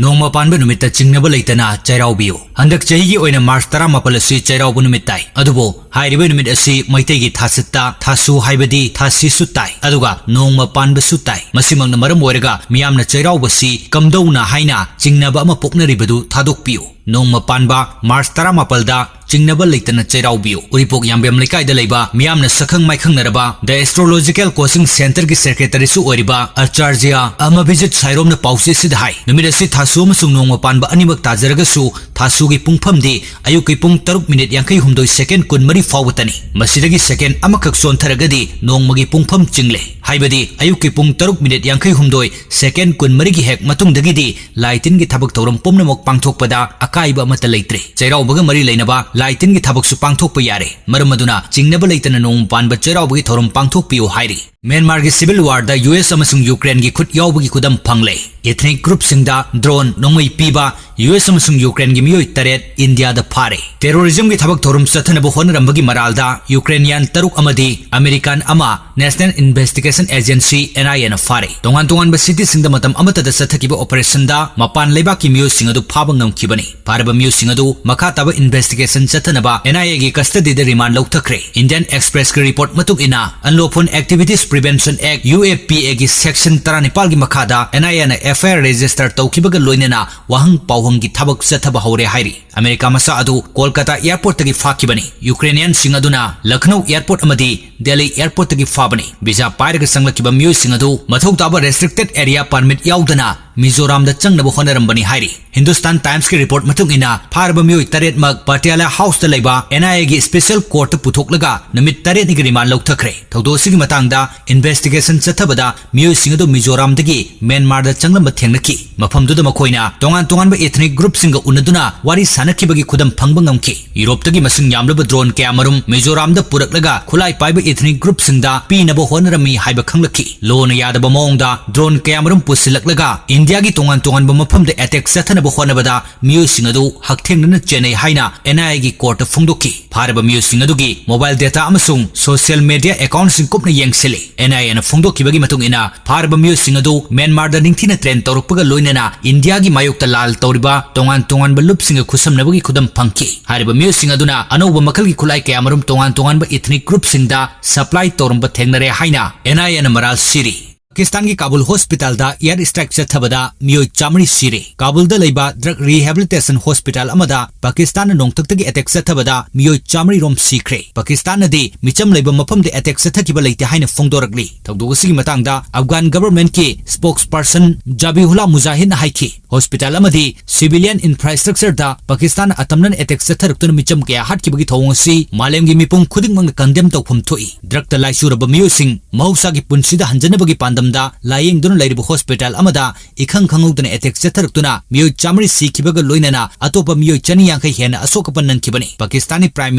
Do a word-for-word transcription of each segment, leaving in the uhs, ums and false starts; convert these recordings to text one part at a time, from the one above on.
ꯅꯣꯡꯃ ꯄꯥꯟꯕ ꯅꯨꯃꯤꯠꯇ ꯆꯤꯡꯅꯕ ꯂꯩꯇꯅ ꯆꯩꯔꯥꯎꯕꯤꯌꯨ꯫ ꯍꯟꯗꯛ ꯆꯍꯤꯒꯤ ꯑꯣꯏꯅ ꯃꯥꯔꯆ ꯇꯔꯥꯃꯥꯄꯜ ꯑꯁꯤ ꯆꯩꯔꯥꯎꯕ ꯅꯨꯃꯤꯠ ꯇꯥꯏ꯫ ꯑꯗꯨꯕꯨ ꯍꯥꯏꯔꯤꯕ ꯅꯨꯃꯤꯠ ꯑꯁꯤ ꯃꯩꯇꯩꯒꯤ ꯊꯥꯁꯤꯠꯇ ꯊꯥꯁꯨ ꯍꯥꯏꯕꯗꯤ ꯊꯥꯁꯤꯁꯨ ꯇꯥꯏ, ꯑꯗꯨꯒ ꯅꯣꯡꯃ ꯄꯥꯟꯕꯁꯨ ꯇꯥꯏ꯫ ꯃꯁꯤꯃꯛꯅ ꯃꯔꯝ ꯑꯣꯏꯔꯒ ꯃꯤꯌꯥꯝꯅ ꯆꯩꯔꯥꯎꯕꯁꯤ ꯀꯝꯗꯧꯅ ꯍꯥꯏꯅ ꯆꯤꯡꯅꯕ ꯑꯃ ꯄꯣꯛꯅꯔꯤꯕꯗꯨ ꯊꯥꯗꯣꯛꯄꯤꯌꯨ꯫ ꯅꯣꯡꯃ ꯄꯥꯟꯕ ꯃꯥꯔꯆ ꯇꯔꯥꯃꯥꯄꯜꯗ ꯆꯤꯡꯅꯕ ꯂꯩꯇꯅ ꯆꯩꯔꯥꯎꯕꯤꯌꯨ꯫ ꯎꯔꯤꯄꯣꯛ ꯌꯥꯝꯕꯦꯝ ꯂꯩꯀꯥꯏꯗ ꯂꯩꯕ ꯃꯤꯌꯥꯝꯅ ꯁꯛꯈꯪ ꯃꯥꯏꯈꯪꯅꯔꯕ The Astrological Coaching Centerꯒꯤ secretaryꯁꯨ ꯑꯣꯏꯔꯤꯕ ꯑꯆꯥꯔꯖ꯭ꯌ ꯑꯃꯚꯤꯖꯤꯠ ꯁꯥꯏꯔꯣꯝꯅ ꯄꯥꯎꯆꯦꯁꯤꯗ ꯍꯥꯏ, ꯅꯨꯃꯤꯠ ꯑꯁꯤ ꯊꯥꯁꯨ ꯑꯃꯁꯨꯡ ꯅꯣꯡꯃ ꯄꯥꯟꯕ ꯑꯅꯤꯃꯛ ꯇꯥꯖꯔꯒꯁꯨ ꯊꯥꯁꯨꯒꯤ ꯄꯨꯡꯐꯝꯗꯤ ꯑꯌꯨꯛꯀꯤ ꯄꯨꯡ ꯇꯔꯨꯛ ꯃꯤꯅꯤꯠ ꯌꯥꯡꯈꯩ ꯍꯨꯝꯗꯣꯏ ꯁꯦꯀꯦꯟ ꯀꯨꯟꯃꯔꯤ ꯐꯥꯎꯕꯇꯅꯤ꯫ ꯃꯁꯤꯗꯒꯤ ꯁꯦꯀꯦꯟ ꯑꯃꯈꯛ ꯆꯣꯟꯊꯔꯒꯗꯤ ꯅꯣꯡꯃꯒꯤ ꯄꯨꯡꯐꯝ ꯆꯤꯡꯂꯦ꯫ ꯍꯥꯏꯕꯗꯤ ꯑꯌꯨꯛꯀꯤ ꯄꯨꯡ ꯇꯔꯨꯛ ꯃꯤꯅꯤꯠ ꯌꯥꯡꯈꯩ ꯍꯨꯝꯗꯣꯏ ꯁꯦꯀꯦꯟ ꯀꯨꯟꯃꯔꯤꯒꯤ ꯍꯦꯛ ꯃꯇꯨꯡꯗꯒꯤꯗꯤ ꯂꯥꯏ ꯇꯤꯟꯒꯤ ꯊꯕꯛ ꯊꯧꯔꯝ ꯄꯨꯝꯅꯃꯛ ꯄꯥꯡꯊꯣꯛꯄꯗ ꯑꯀꯥꯏꯕ ꯑꯃꯠꯇ ꯂꯩꯇ꯭ꯔꯦ꯫ ꯆꯩꯔꯥꯎꯕꯒ ꯃꯔꯤ ꯂꯩꯅꯕ ꯂꯥꯏ ꯇꯤꯟꯒꯤ ꯊꯕꯛꯁꯨ ꯄꯥꯡꯊꯣꯛꯄ ꯌꯥꯔꯦ꯫ ꯃꯔꯝ ꯑꯗꯨꯅ ꯆꯤꯡꯅꯕ ꯂꯩꯇꯅ ꯅꯣꯡꯃ ꯄꯥꯟꯕ ꯆꯩꯔꯥꯎꯕꯒꯤ ꯊꯧꯔꯝ ꯄꯥꯡꯊꯣꯛꯄꯤꯌꯨ ꯍꯥꯏꯔꯤ꯫ ꯃ꯭ꯌꯥꯟꯃꯥꯔꯒꯤ civil warꯗ ꯌꯨ ꯑꯦꯁ ꯑꯃꯁꯨꯡ ꯌꯨꯀ꯭ꯔꯦꯟꯒꯤ ꯈꯨꯠ ꯌꯥꯎꯕꯒꯤ ꯈꯨꯗꯝ ꯐꯪꯂꯦ꯫ Ethnic groupꯁꯤꯡꯗ drone ꯅꯣꯡꯃꯩ ꯄꯤꯕ ꯌꯨ ꯑꯦꯁ ꯑꯃꯁꯨꯡ ꯌꯨꯀ꯭ꯔꯦꯟꯒꯤ ꯃꯤꯑꯣꯏ ꯇꯔꯦꯠ ꯏꯟꯗꯤꯌꯥꯗ ꯐꯥꯔꯦ꯫ Terrorismꯒꯤ ꯊꯕꯛ ꯊꯧꯔꯝ ꯆꯠꯊꯅꯕ ꯍꯣꯠꯅꯔꯝꯕꯒꯤ ꯃꯔꯥꯜꯗ ꯌꯨꯀ꯭ꯔꯦꯅꯤꯌꯥꯟ ꯇꯔꯨꯛ ꯑꯃꯗꯤ ꯑꯃꯦꯔꯤꯀꯥꯟ ꯑꯃ National Investigation Agency, N I Aꯅ ꯐꯥꯔꯦ꯫ ꯇꯣꯉꯥꯟ ꯇꯣꯉꯥꯟꯕ cityꯁꯤꯡꯗ ꯃꯇꯝ ꯑꯃꯠꯇꯗ ꯆꯠꯊꯈꯤꯕ operationꯗ ꯃꯄꯥꯟ ꯂꯩꯕꯥꯛꯀꯤ ꯃꯤꯑꯣꯏꯁꯤꯡ ꯑꯗꯨ ꯐꯥꯕ ꯉꯝꯈꯤꯕꯅꯤ꯫ ꯐꯥꯔꯕ ꯃꯤꯑꯣꯏꯁꯤꯡ ꯑꯗꯨ ꯃꯈꯥ ꯇꯥꯕ investigation ꯆꯠꯊꯅꯕ N I Aꯒꯤ custodyꯗ remand ꯂꯧꯊꯈ꯭ꯔꯦ꯫ Indian Expressꯀꯤ report ꯃꯇꯨꯡ ꯏꯟꯅ, Unlawful Activities Prevention Act, U A P Aꯒꯤ section ꯇꯔꯥꯅꯤꯄꯥꯜꯒꯤ ꯃꯈꯥꯗ N I Aꯅ F I R register ꯇꯧꯈꯤꯕꯒ ꯂꯣꯏꯅꯅ ꯋꯥꯍꯪ ꯄꯥꯎꯍꯪꯒꯤ ꯊꯕꯛ ꯆꯠꯊꯕ ꯍꯧꯔꯦ ꯍꯥꯏꯔꯤ꯫ ꯑꯃꯦꯔꯤꯀꯥ ꯃꯆꯥ ꯑꯗꯨ ꯀꯣꯜꯀꯥꯇꯥ airportꯇꯒꯤ ꯐꯥꯈꯤꯕꯅꯤ꯫ ꯌꯨꯀ꯭ꯔꯦꯅꯤꯌꯟꯁꯤꯡ ꯑꯗꯨꯅ ꯂꯈꯅꯧ airport ꯑꯃꯗꯤ ꯗꯦꯜꯂꯤ airportꯇꯒꯤ ꯐꯥꯕꯅꯤ꯫ Visa ꯄꯥꯏꯔꯒ ꯆꯪꯂꯛꯈꯤꯕ ꯃꯤꯑꯣꯏꯁꯤꯡ ꯑꯗꯨ ꯃꯊꯧ ꯇꯥꯕ restricted area permit ꯌꯥꯎꯗꯅ ꯃꯤꯖꯣꯔꯥꯝꯗ ꯆꯪꯅꯕ ꯍꯣꯠꯅꯔꯝꯕꯅꯤ ꯍꯥꯏꯔꯤ꯫ Hindustan Timesꯀꯤ report ꯃꯇꯨꯡ ꯏꯟꯅ, ꯐꯥꯔꯕ ꯃꯤꯑꯣꯏ ꯇꯔꯦꯠꯃꯛ Patiala Houseꯇ ꯂꯩꯕ N I Aꯒꯤ special courtꯇ ꯄꯨꯊꯣꯛꯂꯒ ꯅꯨꯃꯤꯠ ꯇꯔꯦꯠꯅꯤꯒꯤ remand ꯂꯧꯊꯈ꯭ꯔꯦ꯫ ꯊꯧꯗꯣꯛ ꯑꯁꯤꯒꯤ ꯃꯇꯥꯡꯗ investigation ꯆꯠꯊꯕꯗ ꯃꯤꯑꯣꯏꯁꯤꯡ ꯑꯗꯨ ꯃꯤꯖꯣꯔꯥꯝꯗꯒꯤ ꯃ꯭ꯌꯥꯟꯃꯥꯔꯗ ꯆꯪꯂꯝꯕ ꯊꯦꯡꯅꯈꯤ꯫ ꯃꯐꯝꯗꯨꯗ ꯃꯈꯣꯏꯅ ꯇꯣꯉꯥꯟ ꯇꯣꯉꯥꯟꯕ ethnic groupꯁꯤꯡꯒ ꯎꯅꯗꯨꯅ ꯋꯥꯔꯤ ꯁꯥꯅꯈꯤꯕꯒꯤ ꯈꯨꯗꯝ ꯐꯪꯕ ꯉꯝꯈꯤ꯫ ꯌꯨꯔꯣꯞꯇꯒꯤ ꯃꯁꯤꯡ ꯌꯥꯝꯂꯕ drone ꯀꯌꯥꯃꯔꯨꯝ ꯃꯤꯖꯣꯔꯥꯝꯗ ꯄꯨꯔꯛꯂꯒ ꯈꯨꯠꯂꯥꯏ ꯄꯥꯏꯕ ethnic groupꯁꯤꯡꯗ ꯄꯤꯅꯕ ꯍꯣꯠꯅꯔꯝꯃꯤ ꯍꯥꯏꯕ ꯈꯪꯂꯛꯈꯤ꯫ ꯂꯣꯅ ꯌꯥꯗꯕ ꯃꯑꯣꯡꯗ drone ꯀꯌꯥꯃꯔꯨꯝ ꯄꯨꯁꯤꯜꯂꯛꯂꯒ ꯏꯟꯗꯤꯌꯥꯒꯤ ꯇꯣꯉꯥꯟ ꯇꯣꯉꯥꯟꯕ ꯃꯐꯝꯗ attack ꯆꯠꯊꯅꯕ ꯍꯣꯠꯅꯕꯗ ꯃꯤꯑꯣꯏꯁꯤꯡ ꯑꯗꯨ ꯍꯛꯊꯦꯡꯅꯅ ꯆꯦꯟꯅꯩ ꯍꯥꯏꯅ N I A ꯒꯤ court ꯇ ꯐꯣꯡꯗꯣꯛꯈꯤ꯫ ꯐꯥꯔꯕ ꯃꯤꯑꯣꯏꯁꯤꯡ ꯑꯗꯨꯒꯤ mobile data ꯑꯃꯁꯨꯡ social media account ꯁꯤꯡ ꯀꯨꯞꯅ ꯌꯦꯡꯁꯤꯜꯂꯤ꯫ N I A ꯅ ꯐꯣꯡꯗꯣꯛꯈꯤꯕꯒꯤ ꯃꯇꯨꯡ ꯏꯟꯅ, ꯐꯥꯔꯕ ꯃꯤꯑꯣꯏꯁꯤꯡ ꯑꯗꯨ ꯃ꯭ꯌꯥꯟꯃꯥꯔꯗ ꯅꯤꯡꯊꯤꯅ train ꯇꯧꯔꯛꯄꯒ ꯂꯣꯏꯅꯅ ꯏꯟꯗꯤꯌꯥꯒꯤ ꯃꯥꯌꯣꯛꯇ ꯂꯥꯜ ꯇꯧꯔꯤꯕ ꯇꯣꯉꯥꯟ ꯇꯣꯉꯥꯟꯕ ꯂꯨꯞꯁꯤꯡꯒ ꯈꯨꯠꯁꯝꯅꯕꯒꯤ ꯈꯨꯗꯝ ꯐꯪꯈꯤ꯫ ꯍꯥꯏꯔꯤꯕ ꯃꯤꯑꯣꯏꯁꯤꯡ ꯑꯗꯨꯅ ꯑꯅꯧꯕ ꯃꯈꯜꯒꯤ ꯈꯨꯠꯂꯥꯏ ꯀꯌꯥꯃꯔꯨꯝ ꯇꯣꯉꯥꯟ ꯇꯣꯉꯥꯟꯕ ethnic group ꯁꯤꯡꯗ supply ꯇꯧꯔꯝꯕ ꯊꯦꯡꯅꯔꯦ ꯍꯥꯏꯅ N I A ꯅ ꯃꯔꯥꯜ ꯁꯤꯔꯤ꯫ ꯄꯥꯀꯤꯁꯇꯥꯟꯒꯤ ꯀꯥꯕꯨꯜ hospital ꯗ air strike ꯆꯠꯊꯕꯗ ꯃꯤꯑꯣꯏ ꯆꯥꯃꯔꯤ ꯁꯤꯔꯦ꯫ ꯀꯥꯕꯨꯜꯗ ꯂꯩꯕ drug rehabilitation hospital ꯑꯃꯗ ꯄꯥꯀꯤꯁꯇꯥꯟꯅ ꯅꯣꯡꯊꯛꯇꯒꯤ attack ꯆꯠꯊꯕꯗ ꯃꯤꯑꯣꯏ ꯆꯥꯃꯔꯤ ꯔꯣꯝ ꯁꯤꯈ꯭ꯔꯦ꯫ ꯄꯥꯀꯤꯁꯇꯥꯟꯅꯗꯤ ꯃꯤꯆꯝ ꯂꯩꯕ ꯃꯐꯝꯗ attack ꯆꯠꯊꯈꯤꯕ ꯂꯩꯇꯦ ꯍꯥꯏꯅ ꯐꯣꯡꯗꯣꯔꯛꯂꯤ꯫ ꯊꯧꯗꯣꯛ ꯑꯁꯤꯒꯤ ꯃꯇꯥꯡꯗ ꯑꯐꯒꯥꯟ government ꯀꯤ spokesperson ꯖꯕꯤꯍꯨꯜꯂꯥ ꯃꯨꯖꯥꯍꯤꯗꯅ ꯍꯥꯏꯈꯤ, hospital ꯑꯃꯗꯤ civilian infrastructure ꯗ ꯄꯥꯀꯤꯁꯇꯥꯟꯅ ꯑꯇꯝꯅꯅ attack ꯆꯠꯊꯔꯛꯇꯨꯅ ꯃꯤꯆꯝ ꯀꯌꯥ ꯍꯥꯠꯈꯤꯕꯒꯤ ꯊꯧꯑꯣꯡ ꯑꯁꯤ ꯃꯥꯂꯦꯝꯒꯤ ꯃꯤꯄꯨꯝ ꯈꯨꯗꯤꯡꯃꯛꯅ condemn ꯇꯧꯐꯝ ꯊꯣꯛꯏ꯫ Drug ꯇ ꯂꯥꯏꯆꯨꯔꯕ ꯃꯤꯑꯣꯏꯁꯤꯡ ꯃꯍꯧꯁꯥꯒꯤ ꯄꯨꯟꯁꯤꯗ ꯍꯟꯖꯅꯕꯒꯤ ꯄꯥꯟꯗꯝꯗ ꯂꯥꯌꯦꯡꯗꯨꯅ ꯂꯩꯔꯤꯕ hospital ꯑꯃꯗ ꯏꯈꯪ ꯈꯪꯍꯧꯗꯅ attack ꯆꯠꯊꯔꯛꯇꯨꯅ ꯃꯤꯑꯣꯏ ꯆꯥꯃꯔꯤ ꯁꯤꯈꯤꯕꯒ ꯂꯣꯏꯅꯅ ꯑꯇꯣꯞꯄ ꯃꯤꯑꯣꯏ ꯆꯅꯤ ꯌꯥꯡꯈꯩ ꯍꯦꯟꯅ ꯑꯁꯣꯛ ꯑꯄꯟ ꯅꯪꯈꯤꯕꯅꯤ꯫ ꯄꯥꯀꯤꯁꯇꯥꯟꯒꯤ Prime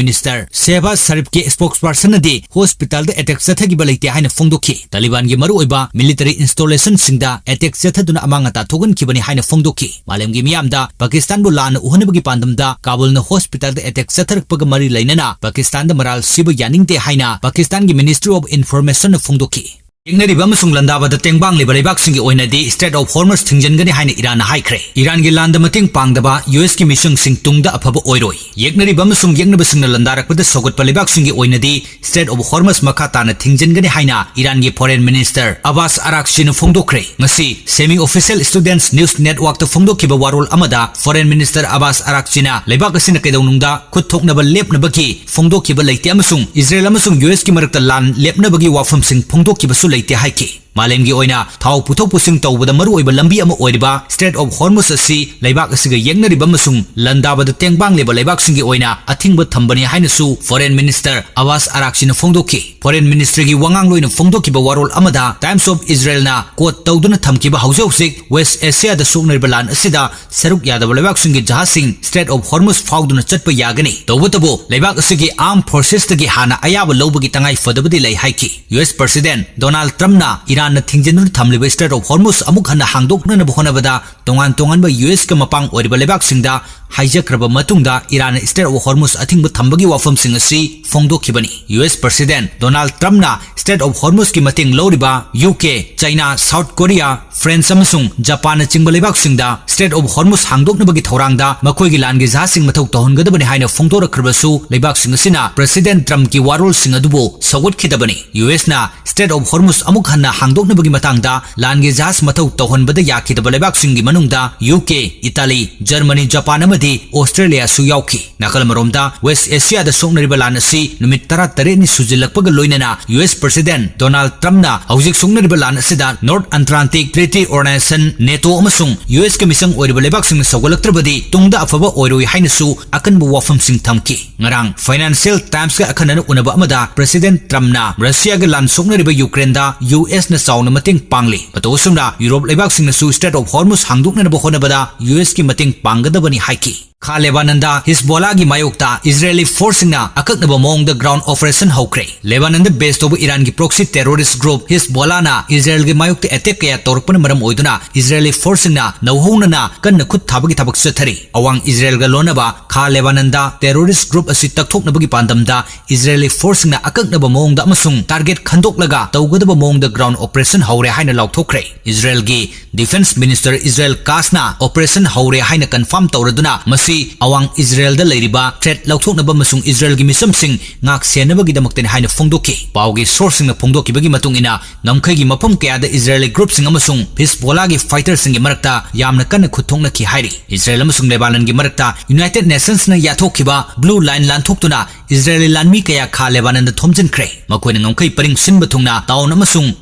Minister ꯁꯦꯍꯕꯥꯖ ꯁꯔꯤꯐꯀꯤ spokesperson ꯅꯗꯤ hospital ꯗ attack ꯆꯠꯊꯈꯤꯕ ꯂꯩꯇꯦ ꯍꯥꯏꯅ ꯐꯣꯡꯗꯣꯛꯈꯤ꯫ ꯇꯥꯂꯤꯕꯥꯟꯒꯤ ꯃꯔꯨꯑꯣꯏꯕ military installation ꯁꯤꯡꯗ attack ꯆꯠꯊꯗꯨꯅ ꯑꯃꯥꯡ ꯑꯇꯥ ꯊꯣꯛꯍꯟꯈꯤꯕꯅꯤ ꯍꯥꯏꯅ ꯐꯣꯡꯗꯣꯛꯈꯤ꯫ ꯃꯥꯂꯦꯝꯒꯤ ꯃꯤꯌꯥꯝꯗ ꯄꯥꯀꯤꯁꯇꯥꯟꯕꯨ ꯂꯥꯟꯅ ꯎꯍꯟꯅꯕꯒꯤ ꯄꯥꯟꯗꯝꯗ ꯀꯥꯕꯨꯜꯅ hospital ꯗ attack ꯆꯠꯊꯔꯛꯄꯒ ꯃꯔꯤ ꯂꯩꯅꯅ ꯄꯥꯀꯤꯁꯇꯥꯟꯗ ꯃꯔꯥꯜ ꯁꯤꯕ ꯌꯥꯅꯤꯡꯗꯦ ꯍꯥꯏꯅ ꯄꯥꯀꯤꯁꯇꯥꯟꯒꯤ Ministry of Information ꯅ ꯐꯣꯡꯗꯣꯛꯈꯤ꯫ ꯌꯦꯛꯅꯔꯤꯕ ꯑꯃꯁꯨꯡ ꯂꯥꯟꯗꯥꯕꯗ ꯇꯦꯡꯕꯥꯡꯂꯤꯕ ꯂꯩꯕꯥꯛꯁꯤꯡꯒꯤ ꯑꯣꯏꯅꯗꯤ Strait of Hormuz ꯊꯤꯡꯖꯤꯟꯒꯅꯤ ꯍꯥꯏꯅ ꯏꯔꯥꯟꯅ ꯍꯥꯏꯈ꯭ꯔꯦ꯫ ꯏꯔꯥꯟꯒꯤ ꯂꯥꯟꯗ ꯃꯇꯦꯡ ꯄꯥꯡꯗꯕ U S ꯀꯤ ꯃꯤꯁꯪꯁꯤꯡ ꯇꯨꯡꯗ ꯑꯐꯕ ꯑꯣꯏꯔꯣꯏ꯫ ꯌꯦꯛꯅꯔꯤꯕ ꯑꯃꯁꯨꯡ ꯌꯦꯛꯅꯕꯁꯤꯡꯅ ꯂꯥꯟꯗꯥꯔꯛꯄꯗ ꯁꯧꯒꯠꯄ ꯂꯩꯕꯥꯛꯁꯤꯡꯒꯤ ꯑꯣꯏꯅꯗꯤ Strait of Hormuz ꯃꯈꯥ ꯇꯥꯅ ꯊꯤꯡꯖꯤꯟꯒꯅꯤ ꯍꯥꯏꯅ ꯏꯔꯥꯟꯒꯤ Foreign Minister ꯑꯕꯥꯁ ꯑꯔꯥꯛꯆꯤꯅ ꯐꯣꯡꯗꯣꯛꯈ꯭ꯔꯦ꯫ ꯉꯁꯤ Semi Official Students News Network ꯇ ꯐꯣꯡꯗꯣꯛꯈꯤꯕ ꯋꯥꯔꯣꯜ ꯑꯃꯗ Foreign Minister ꯑꯕꯥꯁ ꯑꯔꯥꯛꯆꯤꯅ ꯂꯩꯕꯥꯛ ꯑꯁꯤꯅ ꯀꯩꯗꯧꯅꯨꯡꯗ ꯈꯨꯠ ꯊꯣꯛꯅꯕ ꯂꯦꯞꯅꯕꯒꯤ ꯐꯣꯡꯗꯣꯛꯈꯤꯕ ꯂꯩꯇꯦ ꯑꯃꯁꯨꯡ ꯏꯖꯔꯦꯜ ꯑꯃꯁꯨꯡ U S ꯀꯤ ꯃꯔꯛꯇ ꯂꯥꯟ ꯂꯦꯞꯅꯕꯒꯤ ꯋꯥꯐꯝꯁꯤꯡ ꯐꯣꯡꯗꯣꯛꯈꯤꯕꯁꯨ ꯂꯩꯇꯦ ꯍꯥꯏꯈꯤ꯫ ꯃꯥꯂꯦꯝꯒꯤ ꯑꯣꯏꯅ ꯊꯥꯎ ꯄꯨꯊꯣꯛ ꯄꯨꯁꯤꯟ ꯇꯧꯕꯗ ꯃꯔꯨꯑꯣꯏꯕ ꯂꯝꯕꯤ ꯑꯃ ꯑꯣꯏꯔꯤꯕ Strait of Hormuz ꯑꯁꯤ ꯂꯩꯕꯥꯛ ꯑꯁꯤꯒ ꯌꯦꯛꯅꯔꯤꯕ ꯑꯃꯁꯨꯡ ꯂꯥꯟꯗꯥꯕꯗ ꯇꯦꯡꯕꯥꯡꯂꯤꯕ ꯂꯩꯕꯥꯛꯁꯤꯡꯒꯤ ꯑꯣꯏꯅ ꯑꯊꯤꯡꯕ ꯊꯝꯕꯅꯤ ꯍꯥꯏꯅꯁꯨ Foreign Minister ꯑꯕꯥꯁ ꯑꯔꯥꯛꯆꯤꯅ ꯐꯣꯡꯗꯣꯛꯈꯤ꯫ Foreign Ministry ꯒꯤ ꯋꯥꯉꯥꯡꯂꯣꯏꯅ ꯐꯣꯡꯗꯣꯛꯈꯤꯕ ꯋꯥꯔꯣꯜ ꯑꯃꯗ Times of Israel ꯅ quote ꯇꯧꯗꯨꯅ ꯊꯝꯈꯤꯕ, ꯍꯧꯖꯤꯛ ꯍꯧꯖꯤꯛ West Asia ꯗ ꯁꯣꯛꯅꯔꯤꯕ ꯂꯥꯟ ꯑꯁꯤꯗ ꯁꯔꯨꯛ ꯌꯥꯗꯕ ꯂꯩꯕꯥꯛꯁꯤꯡꯒꯤ ꯖꯍꯥꯖꯁꯤꯡ Strait of Hormuz ꯐꯥꯎꯗꯨꯅ ꯆꯠꯄ ꯌꯥꯒꯅꯤ꯫ ꯇꯧꯕꯇꯕꯨ ꯂꯩꯕꯥꯛ ꯑꯁꯤꯒꯤ Armed Forces ꯇꯒꯤ ꯍꯥꯟꯅ ꯑꯌꯥꯕ ꯂꯧꯕꯒꯤ ꯇꯉꯥꯏ ꯐꯗꯕꯗꯤ ꯂꯩ ꯍꯥꯏꯈꯤ꯫ U S President Donald Trump ꯅ ꯏꯔꯥꯟ ꯏꯔꯥꯟꯅ ꯊꯤꯡꯖꯤꯟꯗꯨꯅ ꯊꯝꯂꯤꯕ Strait of Hormuz ꯑꯃꯨꯛ ꯍꯟꯅ ꯍꯥꯡꯗꯣꯛꯅꯅꯕ ꯍꯣꯠꯅꯕꯗ ꯇꯣꯉꯥꯟ ꯇꯣꯉꯥꯟꯕ ꯌꯨ ꯑꯦꯁꯀ ꯃꯄꯥꯡ ꯑꯣꯏꯔꯤꯕ ꯂꯩꯕꯥꯛꯁꯤꯡꯗ ꯍꯥꯏꯖꯈ꯭ꯔꯕ ꯃꯇꯨꯡꯗ ꯏꯔꯥꯟꯅ Strait of Hormuz ꯑꯊꯤꯡꯕ ꯊꯝꯕꯒꯤ ꯋꯥꯐꯝꯁꯤꯡ ꯑꯁꯤ ꯐꯣꯡꯗꯣꯛꯈꯤꯕꯅꯤ꯫ ꯌꯨ ꯑꯦꯁ President Donald Trumpꯅ Strait of Hormuzꯀꯤ ꯃꯇꯦꯡ ꯂꯧꯔꯤꯕ U K, China, South Korea, France ꯑꯃꯁꯨꯡ ꯖꯄꯥꯟꯅꯆꯤꯡꯕ ꯂꯩꯕꯥꯛꯁꯤꯡꯗ Strait of Hormuz ꯍꯥꯡꯗꯣꯛꯅꯕꯒꯤ ꯊꯧꯔꯥꯡꯗ ꯃꯈꯣꯏꯒꯤ ꯂꯥꯟꯒꯤ ꯖꯍꯥꯖꯁꯤꯡ ꯃꯊꯧ ꯇꯧꯍꯟꯒꯗꯕꯅꯤ ꯍꯥꯏꯅ ꯐꯣꯡꯗꯣꯔꯛꯈ꯭ꯔꯕꯁꯨ, ꯂꯩꯕꯥꯛꯁꯤꯡ ꯑꯁꯤꯅ President Trumpꯀꯤ ꯋꯥꯔꯣꯜꯁꯤꯡ ꯑꯗꯨꯕꯨ ꯁꯧꯒꯠꯈꯤꯗꯕꯅꯤ꯫ ꯌꯨ ꯑꯦꯁꯅ Strait of Hormuz ꯑꯃꯨꯛ ꯍꯟꯅ ꯍꯥꯡꯗꯣꯛꯅꯕꯒꯤ ꯃꯇꯥꯡꯗ ꯂꯥꯟꯒꯤ ꯖꯍꯥꯖ ꯃꯊꯧ ꯇꯧꯍꯟꯕꯗ ꯌꯥꯈꯤꯗꯕ ꯂꯩꯕꯥꯛꯁꯤꯡꯒꯤ ꯃꯅꯨꯡꯗ U K, Italy, Germany, Japan ꯑꯃꯗꯤ ꯑꯣꯁꯇ꯭ꯔꯦꯂꯤꯌꯥꯁꯨ ꯌꯥꯎꯈꯤ꯫ ꯅꯥꯀꯜ ꯑꯃꯔꯣꯝꯗ, West Asiaꯗ ꯁꯣꯛꯅꯔꯤꯕ ꯂꯥꯟ ꯑꯁꯤ ꯅꯨꯃꯤꯠ ꯇꯔꯥꯇꯔꯦꯠꯅꯤ ꯁꯨꯖꯤꯜꯂꯛꯄꯒ ꯂꯣꯏꯅꯅ, ꯌꯨ ꯑꯦꯁ President Donald Trumpꯅ ꯍꯧꯖꯤꯛ ꯁꯣꯛꯅꯔꯤꯕ ꯂꯥꯟ ꯑꯁꯤꯗ North Atlantic Treaty Organization, NATO ꯑꯃꯁꯨꯡ ꯌꯨ ꯑꯦꯁꯀ ꯃꯤꯆꯪ ꯑꯣꯏꯔꯤꯕ ꯂꯩꯕꯥꯛꯁꯤꯡꯅ ꯁꯧꯒꯠꯂꯛꯇ꯭ꯔꯕꯗꯤ ꯇꯨꯡꯗ ꯑꯐꯕ ꯑꯣꯏꯔꯣꯏ ꯍꯥꯏꯅꯁꯨ ꯑꯀꯟꯕ ꯋꯥꯐꯝꯁꯤꯡ ꯊꯝꯈꯤ꯫ ꯉꯔꯥꯡ Financial Timesꯀ ꯑꯈꯟꯅꯅ ꯎꯅꯕ ꯑꯃꯗ President Trumpꯅ ꯔꯁꯤꯌꯥꯒ ꯂꯥꯟ ꯁꯣꯛꯅꯔꯤꯕ ꯌꯨꯀ꯭ꯔꯦꯟꯗ ꯌꯨ ꯑꯦꯁꯅ ꯆꯥꯎꯅ ꯃꯇꯦꯡ ꯄꯥꯡꯂꯤ꯫ ꯃꯇꯧ ꯑꯁꯨꯝꯅ ꯌꯨꯔꯣꯞ ꯂꯩꯕꯥꯛꯁꯤꯡꯅꯁꯨ Strait of Hormuz ꯍꯥꯡꯗꯣꯛꯅꯅꯕ ꯍꯣꯠꯅꯕꯗ ꯌꯨ ꯑꯦꯁꯀꯤ ꯃꯇꯦꯡ ꯄꯥꯡꯒꯗꯕꯅꯤ ꯍꯥꯏꯈꯤ꯫ ꯈꯥ ꯂꯦꯕꯥꯅꯟꯗ ꯍꯤꯖꯕꯣꯂꯥꯒꯤ ꯃꯥꯌꯣꯛꯇ ꯏꯖꯔꯦꯂꯤ ꯐꯣꯔꯁꯁꯤꯡꯅ ꯑꯀꯛꯅꯕ ꯃꯑꯣꯡꯗ ground operation ꯍꯧꯈ꯭ꯔꯦ꯫ ꯂꯦꯕꯥꯅꯟꯗ base ꯇꯧꯕ ꯏꯔꯥꯟꯒꯤ proxy terrorist group ꯍꯤꯖꯕꯣꯂꯥꯅ ꯏꯖꯔꯦꯜꯒꯤ ꯃꯥꯌꯣꯛꯇ attack ꯀꯌꯥ ꯇꯧꯔꯛꯄꯅ ꯃꯔꯝ ꯑꯣꯏꯗꯨꯅ ꯏꯖꯔꯦꯂꯤ ꯐꯣꯔꯁꯁꯤꯡꯅ ꯅꯧꯍꯧꯅꯅ ꯀꯟꯅ ꯈꯨꯠ ꯊꯥꯕꯒꯤ ꯊꯕꯛ ꯆꯠꯊꯔꯤ꯫ ꯑꯋꯥꯡ ꯏꯖꯔꯦꯜꯒ ꯂꯣꯟꯅꯕ ꯈꯥ ꯂꯦꯕꯥꯅꯟꯗ terrorist group ꯑꯁꯤ ꯇꯛꯊꯣꯛꯅꯕꯒꯤ ꯄꯥꯟꯗꯝꯗ ꯏꯖꯔꯦꯂꯤ ꯐꯣꯔꯁꯁꯤꯡꯅ ꯑꯀꯛꯅꯕ ꯃꯑꯣꯡꯗ ꯑꯃꯁꯨꯡ target ꯈꯟꯗꯣꯛꯂꯒ ꯇꯧꯒꯗꯕ ꯃꯑꯣꯡꯗ ground operation ꯍꯧꯔꯦ ꯍꯥꯏꯅ ꯂꯥꯎꯊꯣꯛꯈ꯭ꯔꯦ꯫ ꯏꯖꯔꯦꯜꯒꯤ Defence Minister ꯏꯖꯔꯦꯜ ꯀꯥꯁꯅ operation ꯍꯧꯔꯦ ꯍꯥꯏꯅ confirm ꯇꯧꯔꯗꯨꯅ, ꯃꯁꯤ ꯑꯋꯥꯡ ꯏꯖꯔꯦꯜꯗ ꯂꯩꯔꯤꯕ threat ꯂꯧꯊꯣꯛꯅꯕ ꯑꯃꯁꯨꯡ ꯏꯖꯔꯦꯜꯒꯤ ꯃꯤꯆꯝꯁꯤꯡ ꯉꯥꯛ ꯁꯦꯟꯅꯕꯒꯤꯗꯃꯛꯇꯅꯤ ꯍꯥꯏꯅ ꯐꯣꯡꯗꯣꯛꯈꯤ꯫ ꯄꯥꯎꯒꯤ sourceꯁꯤꯡꯅ ꯐꯣꯡꯗꯣꯛꯈꯤꯕꯒꯤ ꯃꯇꯨꯡ ꯏꯟꯅ, ꯉꯝꯈꯩꯒꯤ ꯃꯐꯝ ꯀꯌꯥꯗ ꯏꯖꯔꯦꯂꯤ groupꯁꯤꯡ ꯑꯃꯁꯨꯡ ꯍꯤꯖꯕꯣꯂꯥꯒꯤ fighterꯁꯤꯡꯒꯤ ꯃꯔꯛꯇ ꯌꯥꯝꯅ ꯀꯟꯅ ꯈꯨꯠ ꯊꯣꯛꯅꯈꯤ ꯍꯥꯏꯔꯤ꯫ ꯏꯖꯔꯦꯜ ꯑꯃꯁꯨꯡ ꯂꯦꯕꯥꯅꯟꯒꯤ ꯃꯔꯛꯇ United Nationsꯅ ꯌꯥꯊꯣꯛꯈꯤꯕ blue line ꯂꯥꯟꯊꯣꯛꯇꯨꯅ ꯏꯖꯔꯦꯂꯤ ꯂꯥꯟꯃꯤ ꯀꯌꯥ ꯈꯥ ꯂꯦꯕꯥꯅꯟꯗ ꯊꯣꯝꯖꯤꯟꯈ꯭ꯔꯦ꯫ ꯃꯈꯣꯏꯅ ꯉꯝꯈꯩ ꯄꯔꯤꯡ ꯁꯤꯟꯕ ꯊꯨꯡꯅ town ꯑꯃꯁꯨꯡ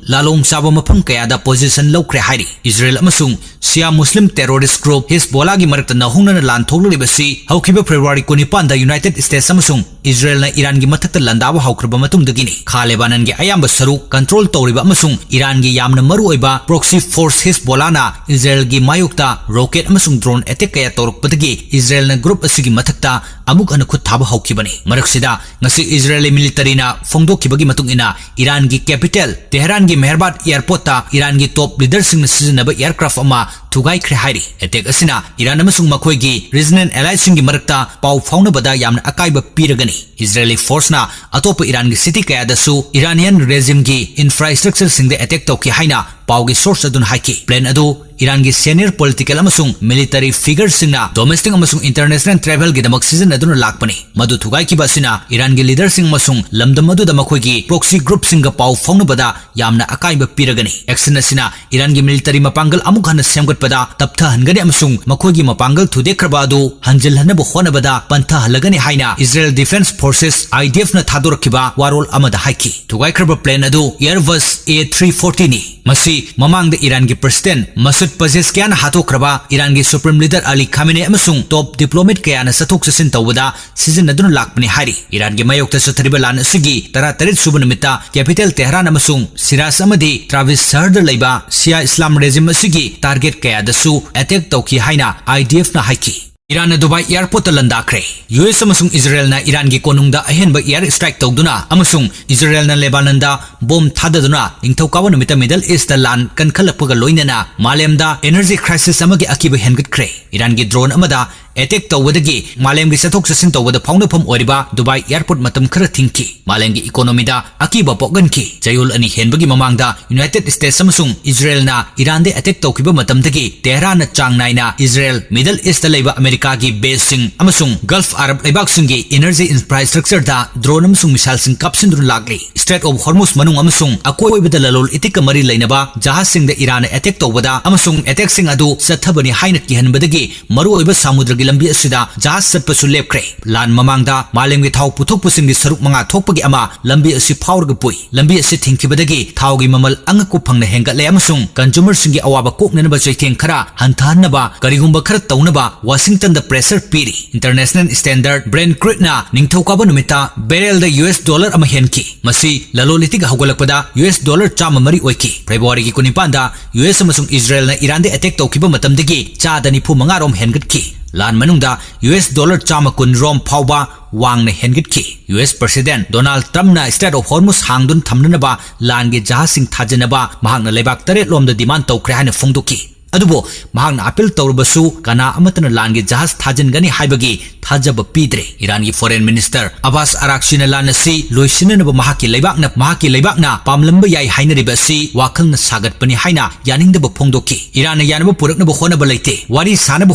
ꯂꯥꯂꯣꯡ ꯆꯥꯕ ꯃꯐꯝ ꯀꯌꯥꯗ position ꯂꯧꯈ꯭ꯔꯦ ꯍꯥꯏꯔꯤ꯫ ꯏꯖꯔꯦꯜ ꯑꯃꯁꯨꯡ Shia Muslim terrorist group ꯍꯤꯖꯕꯣꯂꯥꯒꯤ ꯃꯔꯛꯇ ꯅꯧꯍꯧꯅꯅ ꯂꯥꯟ ꯊꯣꯛꯂꯛꯂꯤꯕꯁꯤ ꯍꯧꯈꯤꯕ February ꯀꯨꯟꯅꯤꯄꯥꯟꯗ United States ꯑꯃꯁꯨꯡ ꯏꯖꯔꯦꯜꯅ ꯏꯔꯥꯟꯒꯤ ꯃꯊꯛꯇ ꯂꯥꯟꯗꯥꯕ ꯍꯧꯈ꯭ꯔꯕ ꯃꯇꯨꯡꯗꯒꯤꯅꯤ꯫ ꯈꯥ ꯂꯦꯕꯥꯅꯟꯒꯤ ꯑꯌꯥꯝꯕ ꯁꯔꯨꯛ control ꯇꯧꯔꯤꯕ ꯑꯃꯁꯨꯡ ꯏꯔꯥꯟꯒꯤ ꯌꯥꯝꯅ ꯃꯔꯨꯑꯣꯏꯕ proxy force ꯍꯤꯖꯕꯣꯂꯥꯅ ꯏꯖꯔꯦꯜꯒꯤ ꯃꯥꯌꯣꯛꯇ rocket ꯑꯃꯁꯨꯡ drone attack ꯀꯌꯥ ꯇꯧꯔꯛꯄꯗꯒꯤ ꯏꯖꯔꯦꯜꯅ group ꯑꯁꯤꯒꯤ ꯃꯊꯛꯇ ꯑꯃꯨꯛ ꯍꯟꯅ ꯈꯨꯠ ꯊꯥꯕ ꯍꯧꯈꯤꯕꯅꯤ꯫ ꯃꯔꯛꯁꯤꯗ ꯉꯁꯤ ꯏꯖꯔꯦꯂꯤ ꯃꯤꯂꯤꯇꯔꯤꯅ ꯐꯣꯡꯗꯣꯛꯈꯤꯕꯒꯤ ꯃꯇꯨꯡ ꯏꯟꯅ, ꯏꯔꯥꯟꯒꯤ ꯀꯦꯄꯤꯇꯦꯜ ꯇꯦꯍꯔꯥꯟꯒꯤ ꯃꯦꯍꯔꯕꯥꯠ ꯑꯦꯌꯔꯄꯣꯔꯠꯇ ꯏꯔꯥꯟꯒꯤ ꯇꯣꯞ ꯂꯤꯗꯔꯁꯤꯡꯅ ꯁꯤꯖꯤꯟꯅꯕ ꯑꯦꯌꯔꯀ꯭ꯔꯥꯐ ꯑꯃ ꯊꯨꯒꯥꯏꯈ꯭ꯔꯦ ꯍꯥꯏꯔꯤ꯫ ꯑꯦꯇꯦꯛ ꯑꯁꯤꯅ ꯏꯔꯥꯟ ꯑꯃꯁꯨꯡ ꯃꯈꯣꯏꯒꯤ ꯔꯤꯖꯅꯦꯜ ꯑꯦꯂꯥꯏꯁꯤꯡꯒꯤ ꯃꯔꯛꯇ ꯄꯥꯎ ꯐꯥꯎꯅꯕꯗ ꯌꯥꯝꯅ ꯑꯀꯥꯏꯕ ꯄꯤꯔꯒꯅꯤ꯫ ꯏꯖꯔꯦꯂꯤ ꯐꯣꯔꯁꯅ ꯑꯇꯣꯞꯄ ꯏꯔꯥꯟꯒꯤ ꯁꯤꯇꯤ ꯀꯌꯥꯗꯁꯨ ꯏꯔꯥꯅꯤꯌꯟ ꯔꯦꯖꯤꯝꯒꯤ ꯏꯟꯐ꯭ꯔꯥꯁ꯭ꯇ꯭ꯔꯛꯆꯔꯁꯤꯡꯗ ꯑꯦꯇꯦꯛ ꯇꯧꯈꯤ ꯍꯥꯏꯅ ꯄꯥꯎꯒꯤ ꯁꯣꯔꯁ ꯑꯗꯨꯅ ꯍꯥꯏꯈꯤ꯫ ꯄ꯭ꯂꯦꯟ ꯑꯗꯨ ꯏꯔꯥꯟꯒꯤ ꯁꯦꯅꯤꯌꯔ ꯄꯣꯂꯤꯇꯤꯀꯦꯜ ꯑꯃꯁꯨꯡ ꯃꯤꯂꯤꯇꯔꯤ ꯐꯤꯒꯔꯁꯤꯡꯅ ꯗꯣꯃꯦꯁꯇꯤꯛ ꯑꯃꯁꯨꯡ ꯏꯟꯇꯔꯅꯦꯁꯅꯦꯜ ꯇ꯭ꯔꯦꯚꯦꯜꯒꯤꯗꯃꯛ ꯁꯤꯖꯤꯟꯅꯗꯨꯅ ꯂꯥꯛꯄꯅꯤ꯫ ꯃꯗꯨ ꯊꯨꯒꯥꯏꯈꯤꯕ ꯑꯁꯤꯅ ꯏꯔꯥꯟꯒꯤ ꯂꯤꯗꯔꯁꯤꯡ ꯑꯃꯁꯨꯡ ꯂꯝꯗꯝ ꯑꯗꯨꯗ ꯃꯈꯣꯏꯒꯤ ꯄ꯭ꯔꯣꯛꯁꯤ ꯒ꯭ꯔꯨꯞꯁꯤꯡꯒ ꯄꯥꯎ ꯐꯥꯎꯅꯕꯗ ꯌꯥꯝꯅ ꯑꯀꯥꯏꯕ ꯄꯤꯔꯒꯅꯤ꯫ ꯑꯦꯛꯁꯟ ꯑꯁꯤꯅ ꯏꯔꯥꯟꯒꯤ ꯃꯤꯂꯤꯇꯔꯤ ꯃꯄꯥꯡꯒꯜ ꯑꯃꯨꯛ ꯍꯟꯅ ꯁꯦꯝꯒꯠꯄꯗ ꯇꯞꯊꯍꯟꯒꯅꯤ ꯑꯃꯁꯨꯡ ꯃꯈꯣꯏꯒꯤ ꯃꯄꯥꯡꯒꯜ ꯊꯨꯗꯦꯛꯈ꯭ꯔꯕ ꯑꯗꯨ ꯍꯟꯖꯤꯜꯍꯟꯅꯕ ꯍꯣꯠꯅꯕꯗ ꯄꯟꯊꯍꯜꯂꯒꯅꯤ ꯍꯥꯏꯅ ꯏꯖꯔꯦꯜ ꯗꯤꯐꯦꯟꯁ ꯐꯣꯔꯁꯦꯁ, IDFꯅ ꯊꯥꯗꯣꯔꯛꯈꯤꯕ ꯋꯥꯔꯣꯜ ꯑꯃꯗ ꯍꯥꯏꯈꯤ꯫ ꯊꯨꯒꯥꯏꯈ꯭ꯔꯕ ꯄ꯭ꯂꯦꯟ ꯑꯗꯨ Airbus A three fortyꯅꯤ꯫ ꯃꯁꯤ ꯃꯃꯥꯡꯗ ꯏꯔꯥꯟꯒꯤ ꯄ꯭ꯔꯦꯁꯤꯗꯦꯟꯠ ꯃꯁꯨꯗ ꯄꯖꯦꯁꯀꯤꯌꯥꯟꯅ ꯍꯥꯠꯇꯣꯛꯈ꯭ꯔꯕ ꯏꯔꯥꯟꯒꯤ ꯁꯨꯄ꯭ꯔꯤꯝ ꯂꯤꯗꯔ ꯑꯂꯤ ꯈꯥꯃꯦꯅꯦ ꯑꯃꯁꯨꯡ ꯇꯣꯞ ꯗꯤꯄ꯭ꯂꯣꯃꯦꯠ ꯀꯌꯥꯅ ꯆꯠꯊꯣꯛ ꯆꯠꯁꯤꯟ ꯇꯧꯕꯗ ꯁꯤꯖꯤꯟꯅꯗꯨꯅ ꯂꯥꯛꯄꯅꯤ ꯍꯥꯏꯔꯤ꯫ ꯏꯔꯥꯟꯒꯤ ꯃꯥꯌꯣꯛꯇ ꯆꯠꯊꯔꯤꯕ ꯂꯥꯟ ꯑꯁꯤꯒꯤ ꯇꯔꯥꯇꯔꯦꯠ ꯁꯨꯕ ꯅꯨꯃꯤꯠꯇ ꯀꯦꯄꯤꯇꯦꯜ ꯇꯦꯍꯔꯥꯟ ꯑꯃꯁꯨꯡ ꯁꯤꯔꯥꯖ ꯑꯃꯗꯤ ꯇ꯭ꯔꯥꯕꯤꯁ ꯁꯍꯔꯗ ꯂꯩꯕ ꯁꯤꯌꯥ ꯏꯁꯂꯥꯝ ꯔꯦꯖꯤꯝ ꯑꯁꯤꯒꯤ ꯇꯥꯔꯒꯦꯠ ꯀꯌꯥꯗꯁꯨ ꯑꯦꯇꯦꯛ ꯇꯧꯈꯤ ꯍꯥꯏꯅ IDFꯅ ꯍꯥꯏꯈꯤ꯫ ꯏꯔꯥꯟꯅ ꯗꯨꯕꯥꯏ ꯑꯦꯌꯔꯄꯣꯔꯠꯇ ꯂꯥꯟꯗꯥꯈ꯭ꯔꯦ꯫ US ꯑꯃꯁꯨꯡ ꯏꯖꯔꯦꯜꯅ ꯏꯔꯥꯟꯒꯤ ꯀꯣꯅꯨꯡꯗ ꯑꯍꯦꯟꯕ ꯑꯦꯌꯔ ꯁ꯭ꯇ꯭ꯔꯥꯏꯛ ꯇꯧꯗꯨꯅ ꯑꯃꯁꯨꯡ ꯏꯖꯔꯦꯜꯅ ꯂꯦꯕꯥꯅꯟꯗ ꯕꯣꯝ ꯊꯥꯗꯗꯨꯅ ꯅꯤꯡꯊꯧꯀꯥꯕ ꯅꯨꯃꯤꯠꯇ ꯃꯤꯗꯜ ꯏꯁꯇ ꯂꯥꯟ ꯀꯟꯈꯠꯂꯛꯄꯒ ꯂꯣꯏꯅꯅ ꯃꯥꯂꯦꯝꯗ ꯏꯅꯔꯖꯤ ꯀ꯭ꯔꯥꯏꯁꯤꯁ ꯑꯃꯒꯤ ꯑꯀꯤꯕ ꯍꯦꯟꯒꯠꯈ꯭ꯔꯦ꯫ ꯏꯔꯥꯟꯒꯤ ꯗ꯭ꯔꯣꯟ ꯑꯃꯗ ꯑꯦꯇꯦꯛ ꯇꯧꯕꯗꯒꯤ ꯃꯥꯂꯦꯝꯒꯤ ꯆꯠꯊꯣꯛ ꯆꯠꯁꯤꯟ ꯇꯧꯕꯗ ꯐꯥꯎꯅꯐꯝ ꯑꯣꯏꯔꯤꯕ ꯗꯨꯕꯥꯏ ꯑꯦꯌꯔꯄꯣꯔꯠ ꯃꯇꯝ ꯈꯔ ꯊꯤꯡꯈꯤ꯫ ꯃꯥꯂꯦꯝꯒꯤ ꯏꯀꯣꯅꯣꯃꯤꯗ ꯑꯀꯤꯕ ꯄꯣꯛꯍꯟꯈꯤ꯫ ꯆꯌꯣꯜ ꯑꯅꯤ ꯍꯦꯟꯕꯒꯤ ꯃꯃꯥꯡꯗ ꯌꯨꯅꯥꯏꯇꯦꯗ ꯁ꯭ꯇꯦꯠꯁ ꯑꯃꯁꯨꯡ ꯏꯖꯔꯦꯜꯅ ꯏꯔꯥꯟꯗ ꯑꯦꯇꯦꯛ ꯇꯧꯈꯤꯕ ꯃꯇꯝꯗꯒꯤ ꯇꯦꯍꯔꯥꯟꯅ ꯆꯥꯡ ꯅꯥꯏꯅ ꯏꯖꯔꯦꯜ, ꯃꯤꯗꯜ ꯏꯁꯇ ꯂꯩꯕ ꯑꯃꯦꯔꯤꯀꯥꯒꯤ ꯕꯦꯁꯁꯤꯡ ꯑꯃꯁꯨꯡ ꯒꯜꯐ ꯑꯔꯕ ꯂꯩꯕꯥꯛꯁꯤꯡꯒꯤ ꯏꯅꯔꯖꯤ ꯏꯟꯐ꯭ꯔꯥꯁ꯭ꯇ꯭ꯔꯛꯆꯔꯗ ꯗ꯭ꯔꯣꯟ ꯑꯃꯁꯨꯡ ꯃꯤꯁꯥꯏꯜꯁꯤꯡ ꯀꯥꯞꯁꯤꯟꯗꯨꯅ ꯂꯥꯛꯂꯤ꯫ ꯁ꯭ꯇ꯭ꯔꯦꯠ ꯑꯣꯐ ꯍꯣꯔꯃꯨꯖ ꯃꯅꯨꯡ ꯑꯃꯁꯨꯡ ꯑꯀꯣꯏꯕꯗ ꯂꯂꯣꯜ ꯏꯇꯤꯛꯀ ꯃꯔꯤ ꯂꯩꯅꯕ ꯖꯍꯥꯖꯁꯤꯡꯗ ꯏꯔꯥꯟꯅ ꯑꯦꯇꯦꯛ ꯇꯧꯕꯗ ꯑꯃꯁꯨꯡ ꯑꯦꯇꯦꯛꯁꯤꯡ ꯑꯗꯨ ꯆꯠꯊꯕꯅꯤ ꯍꯥꯏꯅ ꯀꯤꯍꯟꯕꯗꯒꯤ ꯃꯔꯨꯑꯣꯏꯕ ꯁꯃꯨꯗ꯭ꯔꯒꯤ ꯂꯝꯕꯤ ꯑꯁꯤꯗ ꯖꯍꯥꯖ ꯆꯠꯄꯁꯨ ꯂꯦꯞꯈ꯭ꯔꯦ꯫ ꯂꯥꯟ ꯃꯃꯥꯡꯗ ꯃꯥꯂꯦꯝꯒꯤ ꯊꯥꯎ ꯄꯨꯊꯣꯛꯄꯁꯤꯡꯒꯤ ꯁꯔꯨꯛ ꯃꯉꯥ ꯊꯣꯛꯄꯒꯤ ꯑꯃ ꯂꯝꯕꯤ ꯑꯁꯤ ꯐꯥꯎꯔꯒ ꯄꯨꯏ꯫ ꯂꯝꯕꯤ ꯑꯁꯤ ꯊꯤꯡꯈꯤꯕꯗꯒꯤ ꯊꯥꯎꯒꯤ ꯃꯃꯜ ꯑꯉꯛꯄ ꯐꯪꯅ ꯍꯦꯟꯒꯠꯂꯦ ꯑꯃꯁꯨꯡ ꯀꯟꯖꯨꯃꯔꯁꯤꯡꯒꯤ ꯑꯋꯥꯕ ꯀꯣꯛꯅꯅꯕ ꯆꯩꯊꯦꯡ ꯈꯔ ꯍꯟꯊꯍꯟꯅꯕ ꯀꯔꯤꯒꯨꯝꯕ ꯈꯔ ꯇꯧꯅꯕ ꯋꯥꯁꯤꯡꯇꯟꯗ ꯄ꯭ꯔꯦꯁꯔ ꯄꯤꯔꯤ꯫ ꯏꯟꯇꯔꯅꯦꯁꯅꯦꯜ ꯁ꯭ꯇꯦꯟꯗꯔꯗ ꯕ꯭ꯔꯦꯟꯠ ꯀ꯭ꯔꯨꯗꯅ ꯅꯤꯡꯊꯧꯀꯥꯕ ꯅꯨꯃꯤꯠꯇ ꯕꯦꯔꯦꯜꯗ US ꯗꯣꯂꯔ ꯑꯃ ꯍꯦꯟꯈꯤ꯫ ꯃꯁꯤ ꯂꯂꯣꯟ ꯏꯇꯤꯛ ꯍꯧꯒꯠꯂꯛꯄꯗ US ꯗꯣꯂꯔ ꯆꯥꯝꯃ ꯃꯔꯤ ꯑꯣꯏꯈꯤ꯫ ꯐꯦꯕ꯭ꯔꯨꯋꯥꯔꯤꯒꯤ ꯀꯨꯟꯅꯤꯄꯥꯟꯗ US ꯑꯃꯁꯨꯡ ꯏꯖꯔꯦꯜꯅ ꯏꯔꯥꯟꯗ ꯑꯦꯇꯦꯛ ꯇꯧꯈꯤꯕ ꯃꯇꯝꯗꯒꯤ ꯆꯥꯗ ꯅꯤꯐꯨ ꯃꯉꯥ ꯔꯣꯝ ꯍꯦꯟꯒꯠꯈꯤ꯫ ꯂꯥꯟ ꯃꯅꯨꯡꯗ ꯌꯨ ꯑꯦꯁ ꯗꯣꯂꯔ ꯆꯥꯝꯃ ꯀꯨꯟ ꯔꯣꯝ ꯐꯥꯎꯕ ꯋꯥꯡꯅ ꯍꯦꯟꯒꯠꯈꯤ꯫ ꯌꯨ ꯑꯦꯁ ꯄ꯭ꯔꯁꯤꯗꯦꯟꯠ ꯗꯣꯅꯥꯜꯗ ꯇ꯭ꯔꯝꯞꯅ ꯁ꯭ꯇ꯭ꯔꯦꯠ ꯑꯣꯐ ꯍꯣꯔꯃꯨꯖ ꯍꯥꯡꯗꯨꯅ ꯊꯝꯅꯅꯕ ꯂꯥꯟꯒꯤ ꯖꯍꯥꯖꯁꯤꯡ ꯊꯥꯖꯤꯟꯅꯕ ꯃꯍꯥꯛꯅ ꯂꯩꯕꯥꯛ ꯇꯔꯦꯠ ꯂꯣꯝꯗ ꯗꯤꯃꯥꯟꯗ ꯇꯧꯈ꯭ꯔꯦ ꯍꯥꯏꯅ ꯐꯣꯡꯗꯣꯛꯈꯤ꯫ ꯑꯗꯨꯕꯨ ꯃꯍꯥꯛꯅ ꯑꯥꯄꯤꯜ ꯇꯧꯔꯕꯁꯨ ꯀꯅꯥ ꯑꯃꯠꯇꯅ ꯂꯥꯟꯒꯤ ꯖꯍꯥꯖ ꯊꯥꯖꯤꯟꯒꯅꯤ ꯍꯥꯏꯕꯒꯤ ꯊꯥꯖꯕ ꯄꯤꯗ꯭ꯔꯦ꯫ ꯏꯔꯥꯟꯒꯤ ꯐꯣꯔꯦꯟ ꯃꯤꯅꯤꯁꯇꯔ ꯑꯕꯥꯁ ꯑꯔꯥꯛꯆꯤꯅ ꯂꯥꯟ ꯑꯁꯤ ꯂꯣꯏꯁꯤꯟꯅꯅꯕ ꯃꯍꯥꯛꯀꯤ ꯂꯩꯕꯥꯛꯅ, ꯃꯍꯥꯛꯀꯤ ꯂꯩꯕꯥꯛꯅ ꯄꯥꯝꯂꯝꯕ ꯌꯥꯏ ꯍꯥꯏꯅꯔꯤꯕ ꯑꯁꯤ ꯋꯥꯈꯜꯅ ꯁꯥꯒꯠꯄꯅꯤ ꯍꯥꯏꯅ ꯌꯥꯅꯤꯡꯗꯕ ꯐꯣꯡꯗꯣꯛꯈꯤ꯫ ꯏꯔꯥꯟꯅ ꯌꯥꯅꯕ ꯄꯨꯔꯛꯅꯕ ꯍꯣꯠꯅꯕ ꯂꯩꯇꯦ, ꯋꯥꯔꯤ ꯁꯥꯅꯕ